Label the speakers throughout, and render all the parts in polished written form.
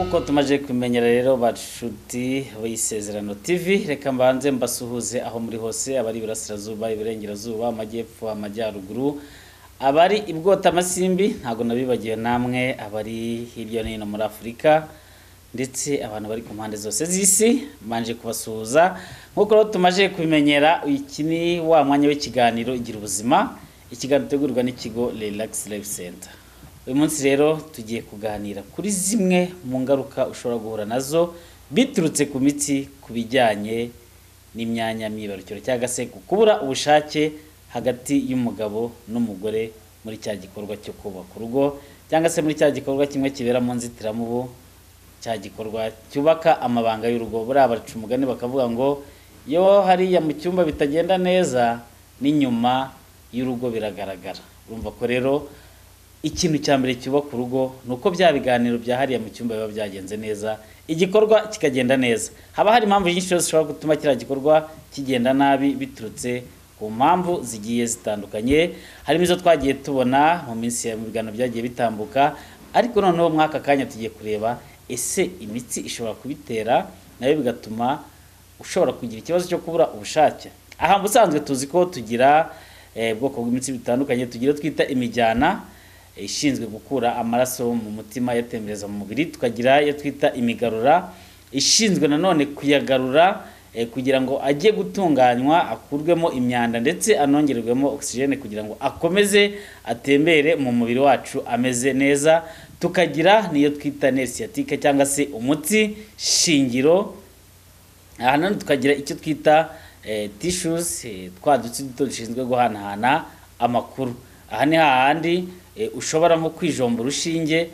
Speaker 1: Nk'uko tumaze kumenyera rero bashuti b'Isezerano TV, reka mbanze mbasuhuze aho muri hose, abari iburasirazuba, iburengerazuba, amajyepfo, amajyaruguru, abari ibwota amasimbi, ntabwo nabibagiwe namwe abari hirya no hino muri Afurika, ndetse abantu bari ku mpande zose z'isi, mbanje kubasuhuza. Nk'uko rero tumaze kubimenyera, iki ni wa mwanya w'ikiganiro Igira Ubuzima, ikiganiro gitegurwa n'ikigo Relax Life Center. Uyu munsi rero tugiye kuganira kuri zimwe mu ngaruka ushobora guhura nazo biturutse ku mitsi, ku bijyanye n'imyanya myibarukiro cyangwa se ku kubura ubushake hagati y'umugabo n'umugore muri cya gikorwa cyo kubaka urugo, cyangwa se muri cya gikorwa kimwe kibera mu nzitiramubu, cya gikorwa cyubaka amabanga y'urugo. Buriya baca umugani bakavuga ngo iyo hariya mu cyumba bitagenda neza, n'inyuma y'urugo biragaragara. Urumva ko rero ikintu cya mbere cyubaka urugo ni uko bya biganiro bya hariya mu cyumba biba byagenze neza, igikorwa kikagenda neza. Haba hari impamvu nyinshi zishobora gutuma kiriya gikorwa kigenda nabi biturutse ku mpamvu zigiye zitandukanye, harimo izo twagiye tubona mu minsi mu biganiro byagiye bitambuka, ariko noneho muri aka kanya tugiye kureba ese imitsi ishobora kubitera nayo bigatuma ushobora kugira ikibazo cyo kubura ubushake. Aha ubusanzwe tuzi ko tugira ubwoko bw'imitsi bitandukanye, tugira twita imijyana ishinzwe gukura amaraso mu mutima yatembereza mu mubiri, tukagira iyo twita imigarura ishinzwe nanone kuyagarura kugira ngo ajye gutunganywa akurwemo imyanda ndetse anongerwemo oxygene kugira ngo akomeze atembere mu mubiri wacu ameze neza. Tukagira niyo twita nerf sciatique cyangwa se umutsi shingiro. Aha nanone tukagira icyo twita tissues, twa dutsi duto dushinzwe guhanahana amakuru. Aha ni hahandi ushobora nko kwijomba urushinge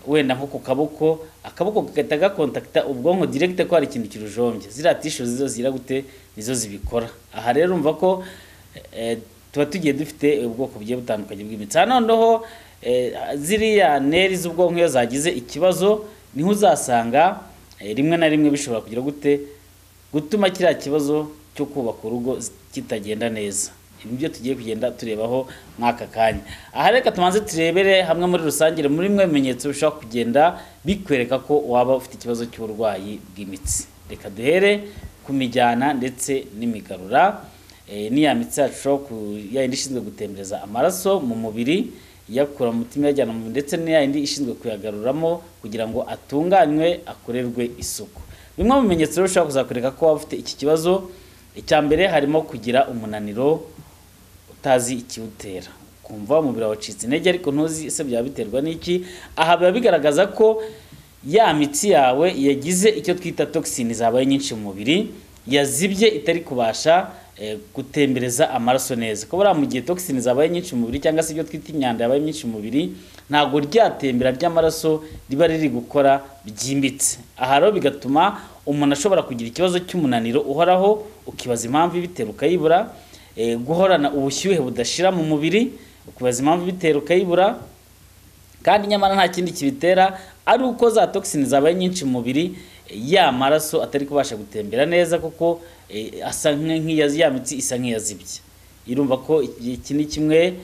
Speaker 1: wenda nko ku kaboko, akaboko kagahita gakontakita ubwonko direct ko hari ikintu kirujombye. Ziriya tissues zo zira gute nizo zibikora. Aha rero urumva ko tuba tugiye dufite ubwoko bugiye butandukanye bw'imitsi. Aha noneho ziriya neri z'ubwonko iyo zagize ikibazo niho uzasanga rimwe na rimwe bishobora kugira gute gutuma kiriya kibazo cyo kubaka urugo kitagenda neza. Ibyo tugiye kugenda turebaho mwaka kanya. Aha reka tumanze turebere hamwe muri rusange muri mwe bimenyetso bishobora kugenda bikwereka ko waba ufite ikibazo cy'uburwayi bw'imitsi. Reka duhere ku mijyana ndetse n'imigarura. N'iya mitsi yacu ya yindi ishinzwe gutembereza amaraso mu mubiri iyakura mu mutima iyajyana mu mubiri, ndetse n'iya yindi ishinzwe kuyagaruramo kugira ngo atunganywe akorerwe isuku. Bimwe mu bimenyetso rero bishobora kuzakwereka ko waba ufite iki kibazo, icya mbere harimo kugira umunaniro utazi ikiwutera, kumva umubiri wacitse intege ariko ntuzi ese byaba biterwa n'iki. Aha biba bigaragaza ko ya mitsi yawe yagize icyo twita toxin zabaye nyinshi mu mubiri, yazibye itari kubasha gutembereza amaraso neza. Ko buriya mu gihe toxin zabaye nyinshi mu mubiri cyangwa se ibyo twita imyanda yabaye myinshi mu mubiri, ntabwo ryatembera ry'amaraso riba riri gukora byimbitse. Aha rero bigatuma umuntu ashobora kugira ikibazo cy'umunaniro uhoraho, ukibaza impamvu ibitera ukayibura, guhorana ubushyuhe budashira mu mubiri, ukibaza impamvu ibitera ukayibura, kandi nyamara nta kindi kibitera ari uko za toxin zabaye nyinshi mu mubiri, ya maraso atari kubasha gutembera neza kuko asa nk'iyazi, ya mitsi isa nk'iyazibye. Irumva ko iki ni kimwe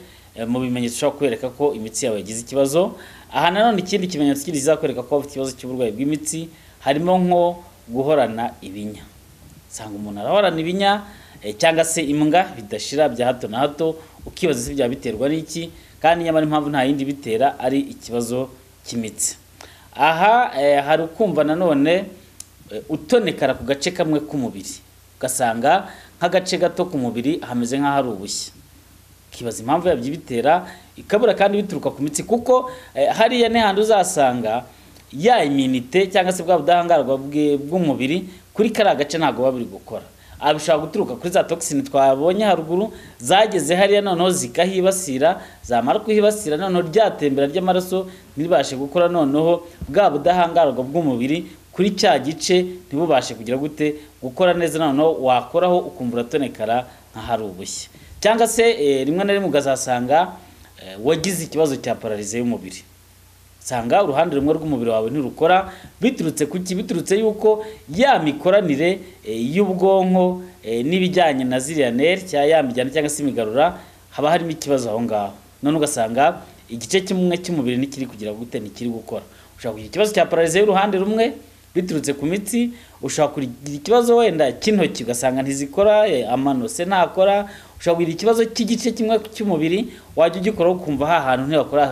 Speaker 1: mu bimenyetso ushobora kwereka ko imitsi yawe yagize ikibazo. Aha nanone ikindi kimenyetso kindi kizakwereka ko ufite ikibazo cy'uburwayi bw'imitsi harimo nko guhorana ibinya. Usanga umuntu arahorana ibinya cyangwa se imbwa bidashira bya hato na hato, ukibaza se byaba biterwa n'iki, kandi nyamara impamvu nta yindi bitera ari ikibazo cy'imitsi. Aha hari ukumva nanone utonekara ku gace kamwe k'umubiri, ugasanga nk'agace gato ku mubiri hameze nk'aho ari ubushye, ukibaza impamvu yabyo ibitera ikabura, kandi bituruka ku mitsi, kuko hariya ni handi uzasanga ya immunité cyangwa se bwa budahangarwa bw'umubiri kuri kariya gace ntabwo buba buri gukora. Aha bishobora guturuka kuri za toxin twabonye haruguru zageze hariya noneho zikahibasira, zamara kuhibasira noneho ryatembera ry'amaraso ntibashe gukora, noneho bwa budahangarwa bw'umubiri kuri cya gice ntibubashe kugira gute gukora neza, noneho wakoraho ukumva uratonekara nk'ahari ubushye. Cyangwa se rimwe na rimwe ukazasanga wagize ikibazo cya pararize y'umubiri, usanga uruhande rumwe rw'umubiri wawe ntirukora, biturutse kuki? Biturutse yuko ya mikoranire y'ubwonko n'ibijyanye na ziriya nerf cyangwa ya mijyana cyangwa se imigarura, haba harimo ikibazo aho ngaho, none ugasanga igice kimwe cy'umubiri ntikiri kugira gute, ntikiri gukora. Ushobora kugira ikibazo cya pararize y'uruhande rumwe biturutse ku mitsi, ushobora kugira ikibazo wenda cy'intoki ugasanga ntizikora, amano se ntakora, ushobora kugira ikibazo cy'igice kimwe cy'umubiri wajya ugikoraho ukumva ha hantu ntihakora,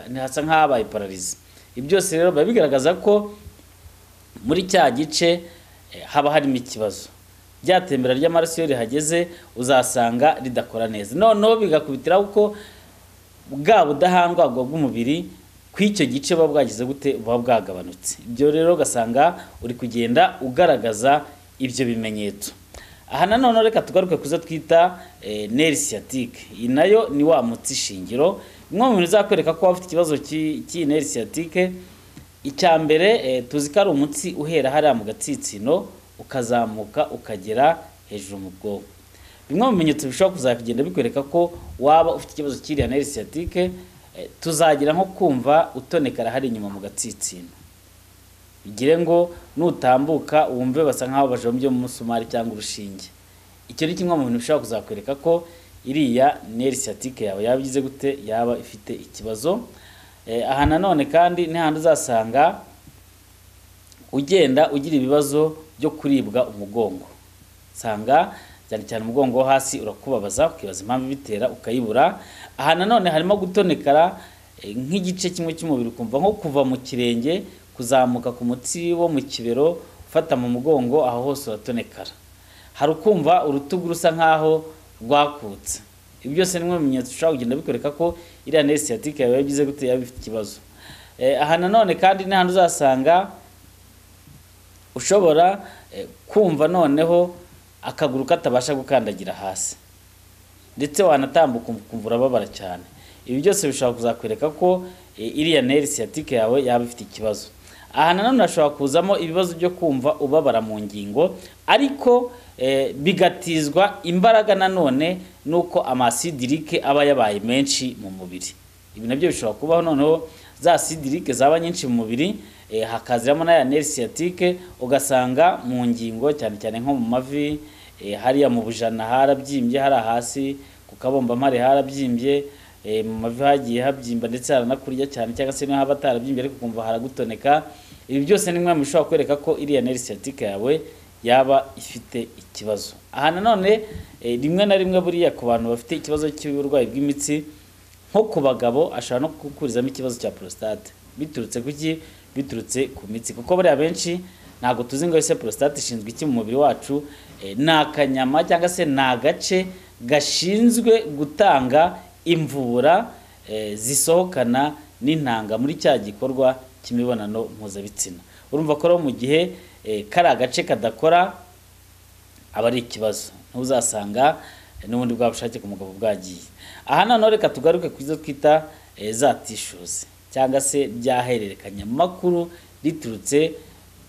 Speaker 1: ntihasa nk'ahabaye pararize. Ibi byose rero biba bigaragaza ko muri cya gice haba harimo ikibazo. Rya tembera ry'amaraso iyo rihageze uzasanga ridakora neza, noneho bigakubitiraho ko bwa budahangarwa bw'umubiri kw'icyo gice buba bwagize gute, buba bwagabanutse. Ibyo rero ugasanga uri kugenda ugaragaza ibyo bimenyetso. Aha nanone reka tugaruke kuzo twita nerf sciatique. Iyi nayo ni wa mutsi shingiro. Bimwe mu bintu bizakwereka ko waba ufite ikibazo cy'iyi nerf sciatique, icya mbere tuzi ko ari umutsi uhera hariya mu gatsitsino ukazamuka ukagera hejuru mu bwonko. Bimwe mu bimenyetso bishobora kuzagenda bikwereka ko waba ufite ikibazo cy'iriya nerf sciatique, tuzagira nko kumva utonekara hari inyuma mu gatsitsino, bigire ngo nutambuka wumve basa nkaho bajombye mu musumari cyangwa urushinge. Icyo ni kimwe mu bintu bishobora kuzakwereka ko iriya nerf sciatique yawe yaba igize gute, yaba ifite ikibazo. Aha nanone kandi ni handi uzasanga ugenda ugira ibibazo byo kuribwa umugongo, usanga cyane cyane umugongo wo hasi urakubabaza, ukibaza impamvu ibitera ukayibura. Aha nanone harimo gutonekara nk'igice kimwe cy'umubiri, ukumva nko kuva mu kirenge kuzamuka ku mutsi wo mu kibero ufata mu mugongo, aho hose uratonekara. Hari ukumva urutugu rusa nkaho rwakutse. Ibi byose ni bimwe mu bimenyetso ushobora kugenda bikwereka ko iriya nerf sciatique yawe yagize gute, yaba ifite ikibazo. Aha nanone kandi ni handi uzasanga ushobora kumva noneho akaguru katabasha gukandagira hasi, ndetse wanatambuka ukumva urababara cyane. Ibi byose bishobora kuzakwereka ko iriya nerf sciatique yawe yaba ifite ikibazo. Aha nanone hashobora kuzamo ibibazo byo kumva ubabara mu ngingo, ariko bigatizwa imbaraga nanone nuko amasidirique aba yabaye menshi mu mubiri. Ibi nabyo bishobora kubaho, noneho za acides zaba nyinshi mu mubiri, hakaziramo n'aya nerf sciatique, ugasanga mu ngingo cyane cyane nko mu mavi, hariya mu bujana harabyimbye, hari hasi ku kabombampare harabyimbye, mu mavi hagiye habyimba ndetse haranakurya cyane, cyangwa se niba haba atarabyimbye ariko ukumva haragutoneka. Ibi byose ni bimwe mu bishobora kwereka ko iriya nerf sciatique yawe yaba ifite ikibazo. Aha nanone rimwe na rimwe buriya ku bantu bafite ikibazo cy'uburwayi bw'imitsi, nko ku bagabo ashobora no gukurizamo ikibazo cya prostate biturutse kuki, biturutse ku mitsi, kuko buriya benshi ntabwo tuzi ngo ese prostate ishinzwe iki mu mubiri wacu. Ni akanyama cyangwa se ni agace gashinzwe gutanga imvubura zisohokana n'intanga muri cya gikorwa cy'imibonano mpuzabitsina. Urumva ko rero mu gihe kari agace kadakora aba ari ikibazo, ntuzasanga n'ubundi bwa bushake ku mugabo bwagiye. Aha noneho reka tugaruke ku zo twita za tissues, cyangwa se byahererekanya amakuru riturutse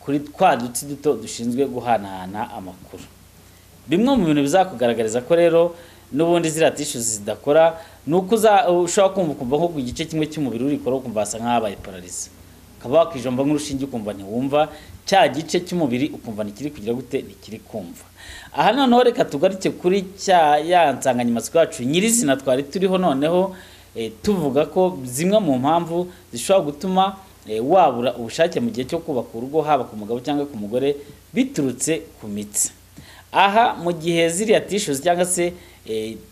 Speaker 1: kuri twa dutsi duto dushinzwe guhanahana amakuru. Bimwe mu bintu bizakugaragariza ko rero n'ubundi ziriya tissues zidakora ni uko ushobora kumva ukumva nko ku gice kimwe cy'umubiri urikora ukumva hasa nk'ahabaye pararize, ukaba wakijomba nk'urushinge ukumva ntiwumva, cya gice cy'umubiri ukumva ntikiri kugira gute, ntikiri kumva. Aha noneho reka tugaruke kuri cya ya nsanganyamatsiko yacu nyirizina twari turiho, noneho tuvuga ko zimwe mu mpamvu zishobora gutuma wabura ubushake mu gihe cyo kubaka urugo, haba ku mugabo cyangwa ku mugore, biturutse ku mitsi. Aha mu gihe ziriya tissues cyangwa se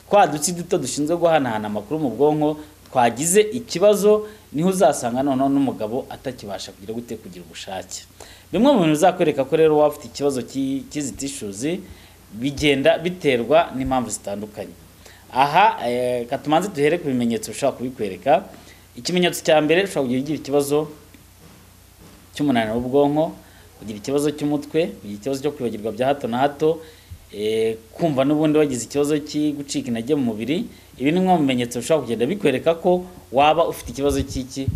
Speaker 1: twa dutsi duto dushinzwe guhanahana amakuru mu bwonko twagize ikibazo, niho uzasanga noneho n'umugabo atakibasha kugira gute, kugira ubushake. Bimwe mu bintu bizakwereka ko rero waba ufite ikibazo cy'izi tissues bigenda biterwa n'impamvu zitandukanye. Aha katumanze duhere ku bimenyetso bishobora kubikwereka. Ikimenyetso cya mbere, ushobora kugira ikibazo cy'umunaniro w'ubwonko, kugira ikibazo cy'umutwe, kugira ikibazo cyo kwibagirwa bya hato na hato, kumva n'ubundi wagize ikibazo cyo gucika intege mu mubiri. Ibi ni bimwe mu bimenyetso bishobora kugenda bikwereka ko waba ufite ikibazo cy'iki,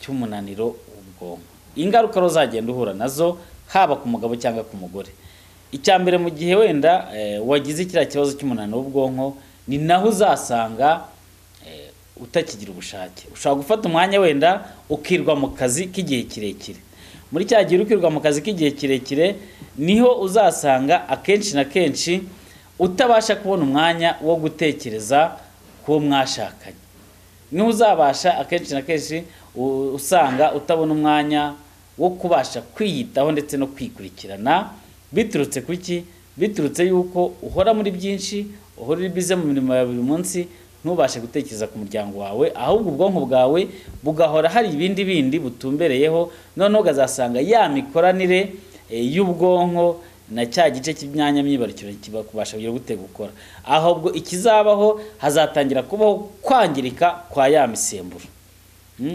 Speaker 1: cy'umunaniro w'ubwonko. Ingaruka rero uzagenda uhura nazo haba ku mugabo cyangwa ku mugore. Icya mbere, mu gihe wenda wagize kiriya kibazo cy'umunaniro w'ubwonko, ni naho uzasanga utakigira ubushake. Ushobora gufata umwanya wenda ukirwa mu kazi k'igihe kirekire. Muri cya gihe ukirwa mu kazi k'igihe kirekire, niho uzasanga akenshi na kenshi utabasha kubona umwanya wo gutekereza ku wo mwashakanye. Niho uzabasha akenshi na kenshi usanga utabona umwanya wo kubasha kwiyitaho ndetse no kwikurikirana. Biturutse kuki? Biturutse yuko uhora muri byinshi, uhora uri bize mu mirimo ya buri munsi, ntubashe gutekereza ku muryango wawe, ahubwo ubwonko bwawe bugahora hari ibindi bindi butumbereyeho. Noneho ukazasanga ya mikoranire y'ubwonko na cya gice cy'imyanya myibarukiro kiba kubasha kugira gute gukora. Ahubwo ikizabaho, hazatangira kubaho kwangirika kwa ya misemburo.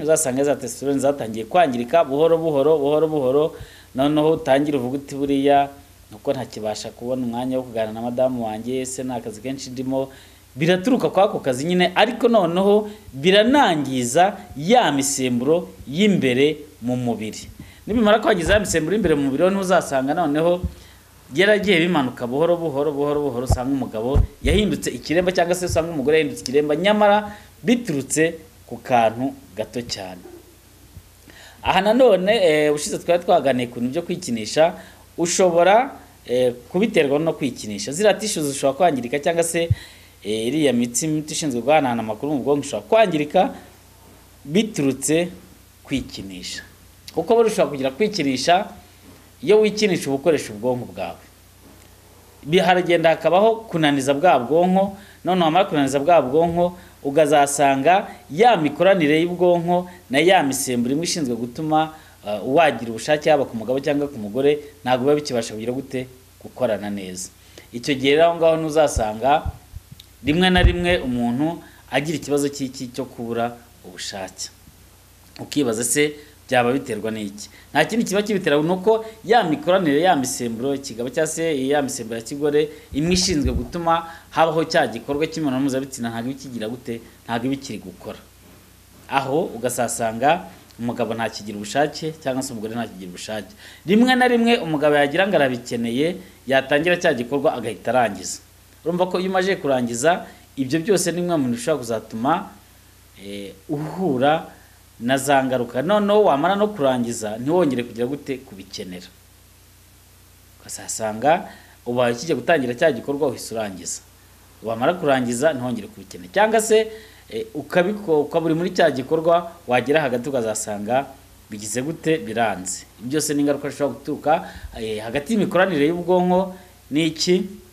Speaker 1: Uzasanga za testosterone zatangiye kwangirika buhoro buhoro buhoro buhoro. Noneho utangire uvuga uti buriya nuko ntakibasha kubona umwanya wo kuganira na madamu wanjye, se ni akazi kenshi ndimo. Biraturuka kwa ako kazi nyine, ariko noneho biranangiza ya misemburo y'imbere mu mubiri. Nibimara kwangiza ya misemburo y'imbere mu mubiri, ntuzasanga noneho yaragiye bimanuka buhoro buhoro buhoro buhoro, usanga umugabo yahindutse ikiremba cyangwa se usanga umugore yahindutse ikiremba, nyamara biturutse ku kantu gato cyane. Aha nanone ubushize twari twaganiye ku bintu byo kwikinisha. Ushobora kubiterwa no kwikinisha, ziriya tissues zishobora kwangirika, cyangwa se iriya mitsi ishinzwe guhanahana amakuru mu bwonko ishobora kwangirika biturutse kwikinisha. Kuko buri ushobora kugira kwikinisha, iyo wikinisha uba ukoresha ubwonko bwawe, haragenda hakabaho kunaniza bwa bwonko. None wamara kunaniza bwa bwonko, ukazasanga ya mikoranire y'ubwonko na ya misemburo imwe ishinzwe gutuma wagira ubushake, yaba ku mugabo cyangwa ku mugore, ntabwo biba bikibasha kugira gute gukorana neza. Icyo gihe rero aho ngaho ntuzasanga rimwe na rimwe umuntu agira ikibazo cy'iki cyo kubura ubushake. Ukibaza se byaba biterwa n'iki? Nta kindi kiba kibitera, ni uko ya mikoranire ya misemburo kigabo cyangwa se ya misemburo ya kigore imwe ishinzwe gutuma habaho cya gikorwa cy'imibonano mpuzabitsina ntabwo ikigira gute, ntabwo iba ikiri gukora. Aho ugasasanga umugabo ntakigira ubushake cyangwa se umugore ntakigira ubushake. Rimwe na rimwe umugabo yagira ngo arabikeneye, yatangira cya gikorwa agahita arangiza. Urumva ko iyo umaze kurangiza, ibyo byose ni bimwe mu bintu bishobora kuzatuma uhura na za ngaruka. Noneho wamara no kurangiza ntiwongere kugira gute kubikenera, ukazasanga ubaye ukijya gutangira cya gikorwa uhise urangiza, wamara kurangiza ntiwongere kubikenera, cyangwa se ukaba uri muri cya gikorwa, wagera hagati ukazasanga bigize gute, biranze. Ibyo byose ni ingaruka zishobora guturuka hagati y'imikoranire y'ubwonko n'iki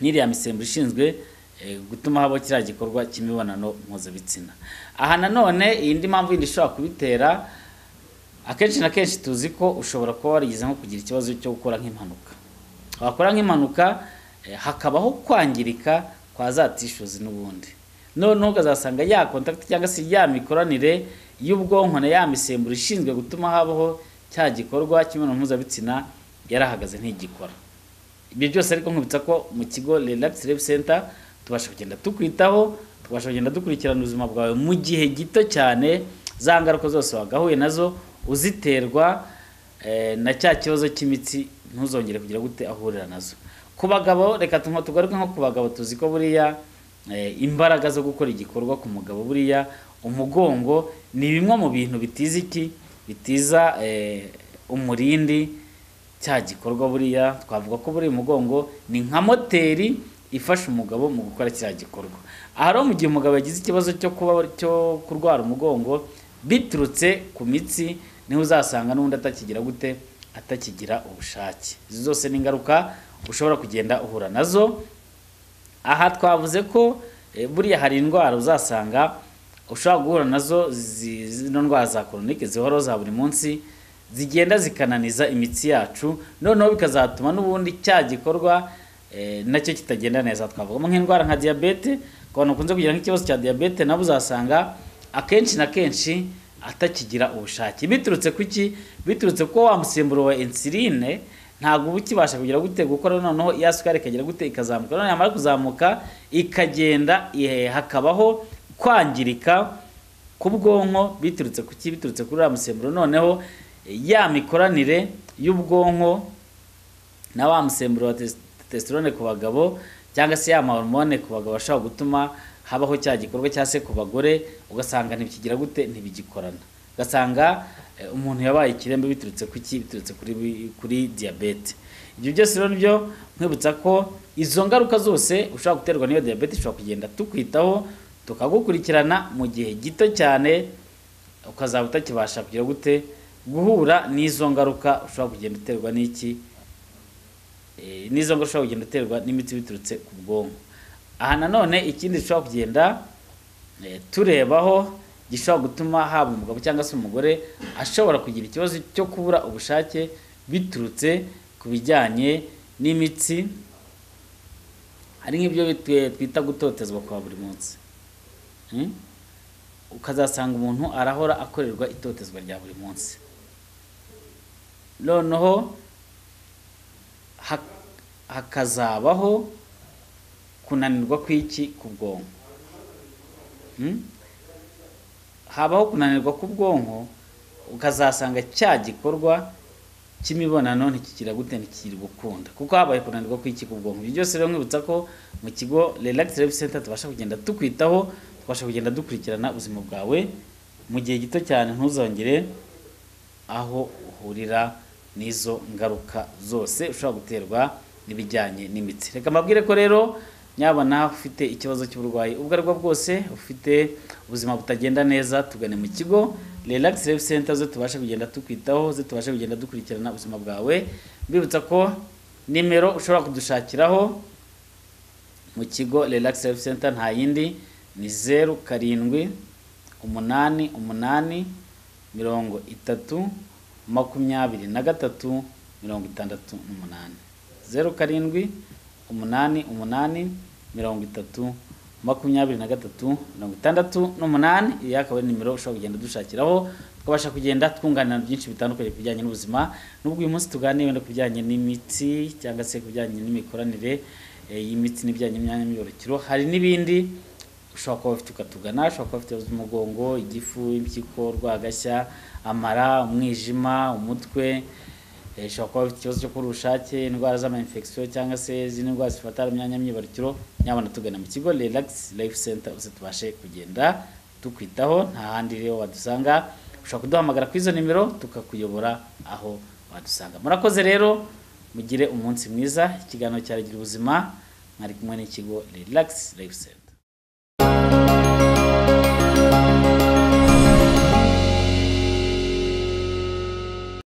Speaker 1: n'iriya misemburo ishinzwe gutuma habaho kiriya gikorwa cy'imibonano mpuzabitsina. Aha nanone iyindi mpamvu yindi ishobora kubitera, akenshi na kenshi tuzi ko ushobora kuba warigeze nko kugira ikibazo cyo gukora nk'impanuka. Wakora nk'impanuka, hakabaho kwangirika kwa za tissues n'ubundi, noneho ukazasanga ya contact cyangwa se ya mikoranire y'ubwonko na ya misemburo ishinzwe gutuma habaho cya gikorwa cy'imibonano mpuzabitsina yarahagaze, ntigikora. Ibyo byose ariko nkubitsa ko mu kigo Relax Life Center tubasha kugenda tukwitaho, tubasha kugenda dukurikirana ubuzima bwawe mu gihe gito cyane. Za ngaruka zose wagahuye nazo uziterwa na cya kibazo cy'imitsi, ntuzongere kugira gute ahurira nazo. Ku bagabo, reka tugaruke nko ku bagabo, tuzi ko buriya imbaraga zo gukora igikorwa ku mugabo, buriya umugongo ni bimwe mu bintu bitiza iki, bitiza umurindi cya gikorwa. Buriya twavuga ko buriya umugongo ni nka moteri ifasha umugabo mu gukora kiriya gikorwa. Aha rero mu gihe umugabo yagize ikibazo cyo kuba cyo kurwara umugongo biturutse ku mitsi, niho uzasanga n'ubundi atakigira gute, atakigira ubushake. Izi zose ni ingaruka ushobora kugenda uhura nazo. Aha twavuze ko buriya hari indwara uzasanga ushobora guhura nazo, zino ndwara za chronique zihoraho za buri munsi, zigenda zikananiza imitsi yacu, noneho bikazatuma n'ubundi cya gikorwa nacyo kitagenda neza. Twavugamo nk'indwara nka diyabete. Ku bantu bakunze kugira nk'ikibazo cya diyabete, nabo uzasanga akenshi na kenshi atakigira ubushake. Biturutse kuki? Biturutse ko wa musemburo wa insuline ntabwo uba ukibasha kugira gute gukora, noneho ya sukari ikagira gute, ikazamuka. Noneho yamara kuzamuka ikagenda, hakabaho kwangirika k'ubwonko. Biturutse kuki? Biturutse kuri uriya musemburo. Noneho ya mikoranire y'ubwonko na wa musemburo wa testosterone ku bagabo, cyangwa se ya mahormone ku bagabo ashobora gutuma habaho cya gikorwa, cyangwa se ku bagore, ugasanga ntibikigira gute, ntibigikorana, ugasanga umuntu yabaye ikiremba. Biturutse kuki? Biturutse kuri diyabete. Ibyo byose rero nibyo nkwibutsa ko izo ngaruka zose ushobora guterwa n'iyo diyabete, ishobora kugenda tukwitaho, tukagukurikirana mu gihe gito cyane. Ukazaba utakibasha kugira gute guhura n'izo ngaruka ushobora kugenda uterwa n'iki, n'izo ngaruka ushobora kugenda uterwa n'imitsi biturutse ku bwonko. Aha nanone ikindi dushobora kugenda turebaho gishobora gutuma haba umugabo cyangwa se umugore ashobora kugira ikibazo cyo kubura ubushake biturutse ku bijyanye n'imitsi, hari nk'ibyo twita gutotezwa kwa buri munsi. Ukazasanga umuntu arahora akorerwa itotezwa rya buri munsi, noneho hakazabaho kunanirwa kw'iki ku bwonko. Habaho kunanirwa k'ubwonko, ukazasanga cya gikorwa cy'imibonano ntikigira gute, ntikiri gukunda, kuko habaye kunanirwa kw'iki ku bwonko. Ibyo byose rero nkwibutsa ko mu kigo Relax Life Center tubasha kugenda tukwitaho, tubasha kugenda dukurikirana ubuzima bwawe mu gihe gito cyane, ntuzongere aho uhurira n'izo ngaruka zose ushobora guterwa n'ibijyanye n'imitsi. Reka mbabwire ko rero nyabona ufite ikibazo cy'uburwayi ubwo aribwo bwose, ufite ubuzima butagenda neza, tugane mu kigo Relax Life Center, zo tubasha kugenda tukwitaho, zo tubasha kugenda dukurikirana ubuzima bwawe. Mbibutsa ko nimero ushobora kudushakiraho mu kigo Relax Life Center nta yindi, ni 0 7 8 8 30 23 68, 0 7 8 8 30 23 68. Iyi akaba ari nimero ushobora kugenda dushakiraho, tukabasha kugenda twunganira byinshi bitandukanye ku bijyanye n'ubuzima. Nubwo uyu munsi tuganiye wenda ku bijyanye n'imitsi cyangwa se ku bijyanye n'imikoranire y'imitsi n'ibijyanye n'imyanya myibarukiro, hari n'ibindi ushobora kuba ufite ukatugana. Ushobora kuba ufite ibibazo by'umugongo, igifu, impyiko, urwagashya, amara, umwijima, umutwe, ushobora kuba ufite ikibazo cyo kubura ubushake, indwara z'ama-infection cyangwa se izindi ndwara zifata imyanya myibarukiro, nyabona tugana mu kigo Relax Life Center uze tubashe kugenda tukwitaho. Nta handi rero wadusanga, ushobora kuduhamagara kuri izo nimero tukakuyobora aho wadusanga. Murakoze rero, mugire umunsi mwiza. Ikiganiro cya Gira Ubuzima, mwari kumwe n'ikigo Relax Life Center.